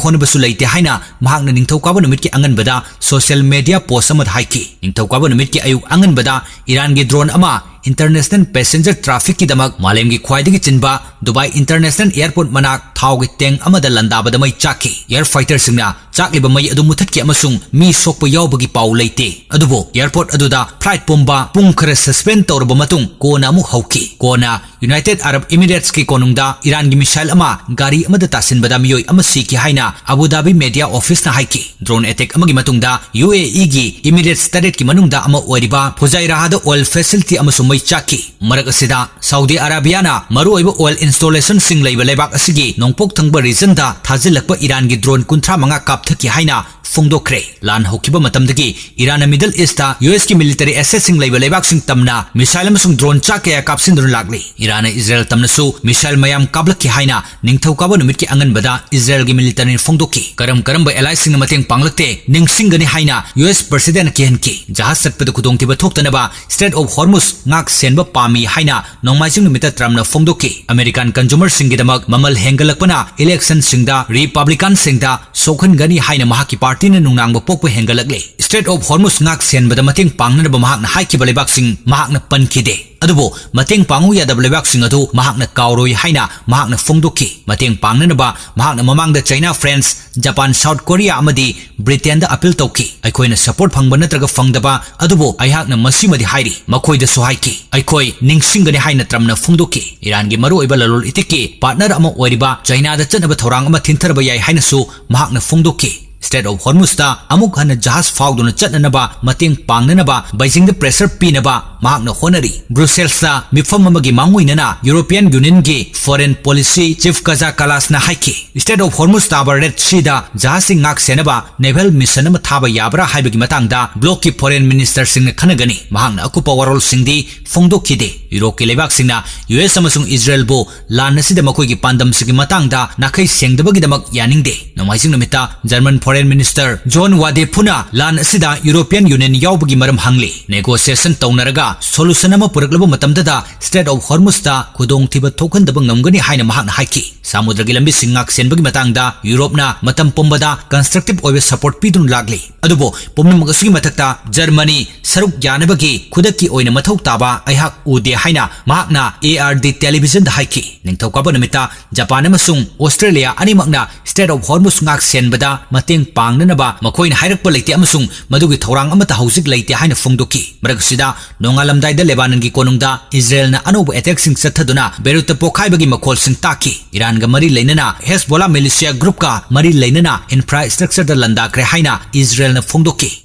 ꯍꯣꯠꯅꯕꯁꯨ ꯂꯩꯇꯦ ꯍꯥꯏꯅ ꯃꯍꯥꯛꯅ ꯅꯤꯡꯊꯧꯀꯥꯕ ꯅꯨꯃꯤꯠꯀꯤ ꯑꯉꯟꯕꯗ ꯁꯣꯁꯤꯌꯦꯜ ꯃꯦꯗꯤꯌꯥ ꯄꯣꯁ ꯑꯃꯗ ꯍꯥꯏꯈꯤ꯫ ꯅꯤꯡꯊꯧꯀꯥꯕ ꯅꯨꯃꯤꯠꯀꯤ ꯑꯌꯨꯛ ꯑꯉꯟꯕꯗ ꯏꯔꯥꯟꯒꯤ ꯗ꯭ꯔꯣꯟ ꯑꯃ ꯏꯟꯇꯔꯅꯦꯁꯅꯦꯜ ꯄꯦꯁꯦꯟꯖꯔ ꯇ꯭ꯔꯥꯐꯤꯛꯀꯤꯗꯃꯛ ꯃꯥꯂꯦꯝꯒꯤ ꯈ꯭ꯋꯥꯏꯗꯒꯤ ꯆꯤꯟꯕ ꯗꯨꯕꯥꯏ ꯏꯟꯇꯔꯅꯦꯁꯅꯦꯜ ꯑꯦꯌꯔꯄꯣꯔꯠ ꯃꯅꯥꯛ ꯊꯥꯎꯒꯤ ꯇꯦꯡ ꯑꯃꯗ ꯂꯥꯟꯗꯥꯕꯗ ꯃꯩ ꯆꯥꯛꯈꯤ꯫ ꯑꯦꯌꯔ ꯐꯥꯏꯇꯔꯁꯤꯡꯅ ꯆꯥꯛꯂꯤꯕ ꯃꯩ ꯑꯗꯨ ꯃꯨꯊꯠꯈꯤ ꯑꯃꯁꯨꯡ ꯃꯤ ꯁꯣꯛꯄ ꯌꯥꯎꯕꯒꯤ ꯄꯥꯎ ꯂꯩꯇꯦ꯫ ꯑꯗꯨꯕꯨ ꯑꯦꯌꯔꯄꯣꯔꯠ ꯑꯗꯨꯗ ꯐ꯭ꯂꯥꯏꯠ ꯄꯨꯝꯕ ꯄꯨꯡ ꯈꯔ ꯁꯁꯄꯦꯟ ꯇꯧꯔꯕ ꯃꯇꯨꯡ ꯀꯣꯟꯅ ꯑꯃꯨꯛ ꯍꯧꯈꯤ꯫ ꯀꯣꯟꯅ ꯌꯨꯅꯥꯏꯇꯦꯗ ꯑꯔꯕ ꯏꯃꯤꯔꯦꯠꯁꯀꯤ ꯀꯣꯅꯨꯡꯗ ꯏꯔꯥꯟꯒꯤ ꯃꯤꯁꯥꯏꯜ ꯑꯃ ꯒꯥꯔꯤ ꯑꯃꯗ ꯇꯥꯁꯤꯟꯕꯗ ꯃꯤꯑꯣꯏ ꯑꯃ ꯁꯤꯈꯤ ꯍꯥꯏꯅ ꯑꯕꯨ ꯙꯥꯕꯤ ꯃꯦꯗꯤꯌꯥ ꯑꯣꯐꯤꯁꯅ ꯍꯥꯏꯈꯤ꯫ ꯗ꯭ꯔꯣꯟ ꯑꯦꯇꯦꯛ ꯑꯃꯒꯤ ꯃꯇꯨꯡꯗ ꯌꯨ ꯑꯦ ꯏꯒꯤ ꯏꯃꯤꯔꯦꯠꯁ ꯇꯔꯦꯠꯀꯤ ꯃꯅꯨꯡꯗ ꯑꯃ ꯑꯣꯏꯔꯤꯕ ꯐꯨꯖꯥꯏꯔꯥꯍꯗ ꯑꯣꯏꯜ ꯐꯦꯁꯤꯂꯤꯇꯤ ꯑꯃꯁꯨ ꯃꯩ ꯆꯥꯛꯈꯤ꯫ ꯃꯔꯛ ꯑꯁꯤꯗ ꯁꯥꯎꯗꯤ ꯑꯔꯥꯕꯤꯌꯥꯅ ꯃꯔꯨꯑꯣꯏꯕ ꯑꯣꯏꯜ ꯏꯟꯁꯇꯣꯂꯦꯁꯟꯁꯤꯡ ꯂꯩꯕ ꯂꯩꯕꯥꯛ ꯑꯁꯤꯒꯤ ꯅꯣꯡꯄꯣꯛ ꯊꯪꯕ ꯔꯤꯖꯟꯗ ꯊꯥꯖꯤꯜꯂꯛꯄ ꯏꯔꯥꯟꯒꯤ ꯗ꯭ꯔꯣꯟ ꯀꯨꯟꯊ꯭ꯔꯥ ꯃꯉꯥ ꯀꯥꯞꯊꯈꯤ ꯍꯥꯏꯅ ꯐꯣꯡꯗꯣꯛꯈ꯭ꯔꯦ꯫ ꯂꯥꯟ ꯍꯧꯈꯤꯕ ꯃꯇꯝꯗꯒꯤ ꯏꯔꯥꯟꯅ ꯃꯤꯗꯜ ꯏꯁꯇ ꯌꯨ ꯑꯦꯁꯀꯤ ꯃꯤꯂꯤꯇꯔꯤ ꯑꯦꯁꯦꯠꯁꯤꯡ ꯂꯩꯕ ꯂꯩꯕꯥꯛꯁꯤꯡ ꯇꯝꯅ ꯃꯤꯁꯥꯏꯜ ꯑꯃꯁꯨꯡ ꯗ꯭ꯔꯣꯟ ꯆꯥꯛ ꯀꯌꯥ ꯀꯥꯞꯁꯤꯟꯗꯨꯅ ꯂꯥꯛꯂꯤ꯫ ꯏꯔꯥꯟꯅ ꯏꯖꯔꯦꯜ ꯇꯝꯅꯁꯨ ꯃꯤꯁꯥꯏꯜ ꯃꯌꯥꯝ ꯀꯥꯞꯂꯛꯈꯤ ꯍꯥꯏꯅ ꯅꯤꯡꯊꯧꯀꯥꯕ ꯅꯨꯃꯤꯠꯀꯤ ꯑꯉꯟꯕꯗ ꯏꯖꯔꯦꯜꯒꯤ ꯃꯤꯂꯤꯇꯔꯤꯅ ꯐꯣꯡꯗꯣꯛꯈꯤ꯫ ꯀꯔꯝ ꯀꯔꯝꯕ ꯑꯦꯂꯥꯏꯁꯤꯡꯅ ꯃꯇꯦꯡ ꯄꯥꯡꯂꯛꯇꯦ ꯅꯤꯡꯁꯤꯡꯒꯅꯤ ꯍꯥꯏꯅ ꯌꯨ ꯑꯦꯁ ꯄ꯭ꯔꯁꯤꯗꯦꯟꯠꯅ ꯀꯤꯍꯟꯈꯤ꯫ ꯖꯍꯥꯖ ꯆꯠꯄꯗ ꯈꯨꯗꯣꯡꯊꯤꯕ ꯊꯣꯛꯇꯅꯕ ꯁ꯭ꯇ꯭ꯔꯦꯠ ꯑꯣꯐ ꯍꯣꯔꯃꯨꯖ ꯉꯥꯛ ꯁꯦꯟꯕ ꯄꯥꯝꯃꯤ ꯍꯥꯏꯅ ꯅꯣꯡꯃꯥꯏꯖꯤꯡ ꯅꯨꯃꯤꯠꯇ ꯇ꯭ꯔꯝꯞꯅ ꯐꯣꯡꯗꯣꯛꯈꯤ꯫ ꯑꯃꯦꯔꯤꯀꯥꯟ ꯀꯟꯖꯨꯃꯔꯁꯤꯡꯒꯤꯗꯃꯛ ꯃꯃꯜ ꯍꯦꯟꯒꯠꯂꯛꯄꯅ ꯏꯂꯦꯛꯁꯟꯁꯤꯡꯗ ꯔꯤꯄꯕ꯭ꯂꯤꯀꯥꯟꯁꯤꯡꯗ ꯁꯣꯛꯍꯟꯒꯅꯤ ꯍꯥꯏꯅ ꯃꯍꯥꯛꯀꯤ ꯄꯥꯔꯇꯤꯅ ꯅꯨꯡꯅꯥꯡꯕ ꯄꯣꯛꯄ ꯍꯦꯟꯒꯠꯂꯛꯂꯦ꯫ ꯁ꯭ꯇ꯭ꯔꯦꯠ ꯑꯣꯐ ꯍꯣꯔꯃꯨꯖ ꯉꯥꯛ ꯁꯦꯟꯕꯗ ꯃꯇꯦꯡ ꯄꯥꯡꯅꯅꯕ ꯃꯍꯥꯛꯅ ꯍꯥꯏꯈꯤꯕ ꯂꯩꯕꯥꯛꯁꯤꯡ ꯃꯍꯥꯛꯅ ꯄꯟꯈꯤꯗꯦ꯫ ꯑꯗꯨꯕꯨ ꯃꯇꯦꯡ ꯄꯥꯡꯉꯨ ꯌꯥꯗꯕ ꯂꯩꯕꯥꯛꯁꯤꯡ ꯑꯗꯨ ꯃꯍꯥꯛꯅ ꯀꯥꯎꯔꯣꯏ ꯍꯥꯏꯅ ꯃꯍꯥꯛꯅ ꯐꯣꯡꯗꯣꯛꯈꯤ꯫ ꯃꯇꯦꯡ ꯄꯥꯡꯅꯅꯕ ꯃꯍꯥꯛꯅ ꯃꯃꯥꯡꯗ China, France, Japan, South Korea ꯑꯃꯗꯤ ꯕ꯭ꯔꯤꯇꯦꯟꯗ ꯑꯄꯤꯜ ꯇꯧꯈꯤ꯫ ꯑꯩꯈꯣꯏꯅ ꯁꯄꯣꯔꯠ ꯐꯪꯕ ꯅꯠꯇ꯭ꯔꯒ ꯐꯪꯗꯕ, ꯑꯗꯨꯕꯨ ꯑꯩꯍꯥꯛꯅ ꯃꯁꯤꯃꯗꯤ ꯍꯥꯏꯔꯤ, ꯃꯈꯣꯏꯗꯁꯨ ꯍꯥꯏꯈꯤ꯫ ꯑꯩꯈꯣꯏ ꯅꯤꯡꯁꯤꯡꯒꯅꯤ ꯍꯥꯏꯅ ꯇ꯭ꯔꯝꯞꯅ ꯐꯣꯡꯗꯣꯛꯈꯤ꯫ ꯏꯔꯥꯟꯒꯤ ꯃꯔꯨꯑꯣꯏꯕ ꯂꯂꯣꯟ ꯏꯇꯤꯛꯀꯤ ꯄꯥꯔꯠꯅꯔ ꯑꯃ ꯑꯣꯏꯔꯤꯕ ꯆꯥꯏꯅꯥꯗ ꯆꯠꯅꯕ ꯊꯧꯔꯥꯡ ꯑꯃ ꯊꯤꯟꯊꯔꯕ ꯌꯥꯏ ꯍꯥꯏꯅꯁꯨ ꯃꯍꯥꯛꯅ ꯐꯣꯡꯗꯣꯛꯈꯤ꯫ Strait of Hormuzꯇ ꯑꯃꯨꯛ ꯍꯟꯅ ꯖꯍꯥꯖ ꯐꯥꯎꯗꯨꯅ ꯆꯠꯅꯅꯕ ꯃꯇꯦꯡ ꯄꯥꯡꯅꯅꯕ ꯕꯩꯖꯤꯡꯗ pressure ꯄꯤꯅꯕ ꯃꯍꯥꯛꯅ ꯍꯣꯠꯅꯔꯤ꯫ Brusselsꯇ ꯃꯤꯐꯝ ꯑꯃꯒꯤ ꯃꯥꯡꯑꯣꯏꯅꯅ European Unionꯒꯤ foreign policy chief Kaja Kallasꯅ ꯍꯥꯏꯈꯤ, Strait of Hormuz ꯇꯥꯕ Red Seaꯗ ꯖꯍꯥꯖꯁꯤꯡ ꯉꯥꯛ ꯁꯦꯟꯅꯕ naval mission ꯑꯃ ꯊꯥꯕ ꯌꯥꯕ꯭ꯔꯥ ꯍꯥꯏꯕꯒꯤ ꯃꯇꯥꯡꯗ blockꯀꯤ foreign ministerꯁꯤꯡꯅ ꯈꯟꯅꯒꯅꯤ꯫ ꯃꯍꯥꯛꯅ ꯑꯀꯨꯞꯄ ꯋꯥꯔꯣꯜꯁꯤꯡꯗꯤ ꯐꯣꯡꯗꯣꯛꯈꯤꯗꯦ꯫ ꯌꯨꯔꯣꯞꯀꯤ ꯂꯩꯕꯥꯛꯁꯤꯡꯅ ꯌꯨ ꯑꯦꯁ ꯑꯃꯁꯨꯡ ꯏꯖꯔꯦꯜꯕꯨ ꯂꯥꯟ ꯑꯁꯤꯗ ꯃꯈꯣꯏꯒꯤ ꯄꯥꯟꯗꯝꯁꯤꯡꯒꯤ ꯃꯇꯥꯡꯗ ꯅꯥꯈꯩ ꯁꯦꯡꯗꯕꯒꯤꯗꯃꯛ ꯌꯥꯅꯤꯡꯗꯦ꯫ ꯅꯣꯡꯃꯥꯏꯖꯤꯡ ꯅꯨꯃꯤꯠꯇ German foreign minister John Wadephuna ꯂꯥꯟ ꯑꯁꯤꯗ European Union ꯌꯥꯎꯕꯒꯤ ꯃꯔꯝ ꯍꯪꯂꯤ꯫ Negotiation ꯇꯧꯅꯔꯒ solution ꯑꯃ ꯄꯨꯔꯛꯂꯕ ꯃꯇꯝꯗꯗ Strait of Hormuzꯇ ꯈꯨꯗꯣꯡꯊꯤꯕ ꯊꯣꯛꯍꯟꯗꯕ ꯉꯝꯒꯅꯤ ꯍꯥꯏꯅ ꯃꯍꯥꯛꯅ ꯍꯥꯏꯈꯤ꯫ ꯁꯃꯨꯗ꯭ꯔꯒꯤ ꯂꯝꯕꯤꯁꯤꯡ ꯉꯥꯛ ꯁꯦꯟꯕꯒꯤ ꯃꯇꯥꯡꯗ ꯌꯨꯔꯣꯞꯅ ꯃꯇꯝ ꯄꯨꯝꯕꯗ constructive ꯑꯣꯏꯕ support ꯄꯤꯗꯨꯅ ꯂꯥꯛꯂꯤ꯫ ꯑꯗꯨꯕꯨ ꯄꯨꯝꯅꯃꯛ ꯑꯁꯤꯒꯤ ꯃꯊꯛꯇ ꯖꯔꯃꯅꯤ ꯁꯔꯨꯛ ꯌꯥꯅꯕꯒꯤ ꯈꯨꯗꯛꯀꯤ ꯑꯣꯏꯅ ꯃꯊꯧ ꯇꯥꯕ ꯑꯩꯍꯥꯛ ꯎꯗꯦ ꯍꯥꯏꯅ ꯃꯍꯥꯛꯅ A R D televisionꯗ ꯍꯥꯏꯈꯤ꯫ ꯅꯤꯡꯊꯧꯀꯥꯕ ꯅꯨꯃꯤꯠꯇ ꯖꯄꯥꯟ ꯑꯃꯁꯨꯡ ꯑꯣꯁꯇ꯭ꯔꯦꯂꯤꯌꯥ ꯑꯅꯤꯃꯛꯅ Strait of Hormuz ꯉꯥꯛ ꯁꯦꯟꯕꯗ ꯃꯇꯦꯡ ꯄꯥꯡꯅꯅꯕ ꯃꯈꯣꯏꯅ ꯍꯥꯏꯔꯛꯄ ꯂꯩꯇꯦ ꯑꯃꯁꯨꯡ ꯃꯗꯨꯒꯤ ꯊꯧꯔꯥꯡ ꯑꯃꯠꯇ ꯍꯧꯖꯤꯛ ꯂꯩꯇꯦ ꯍꯥꯏꯅ ꯐꯣꯡꯗꯣꯛꯈꯤ꯫ ꯃꯔꯛ ꯑꯁꯤꯗ ꯅꯣꯡꯉꯥꯜꯂꯝꯗꯥꯏꯗ ꯂꯦꯕꯥꯅꯟꯒꯤ ꯀꯣꯅꯨꯡꯗ ꯏꯖꯔꯦꯜꯅ ꯑꯅꯧꯕ attackꯁꯤꯡ ꯆꯠꯊꯗꯨꯅ ꯕꯦꯔꯨꯠꯇ ꯄꯣꯈꯥꯏꯕꯒꯤ ꯃꯈꯣꯜꯁꯤꯡ ꯇꯥꯈꯤ꯫ ꯏꯔꯥꯟꯒ ꯃꯔꯤ ꯂꯩꯅꯅ ꯍꯦꯁꯕꯣꯂꯥ militia groupꯀ ꯃꯔꯤ ꯂꯩꯅꯅ infrastructureꯗ ꯂꯥꯟꯗꯥꯈ꯭ꯔꯦ ꯍꯥꯏꯅ ꯏꯖꯔꯦꯜꯅ ꯐꯣꯡꯗꯣꯛꯈꯤ꯫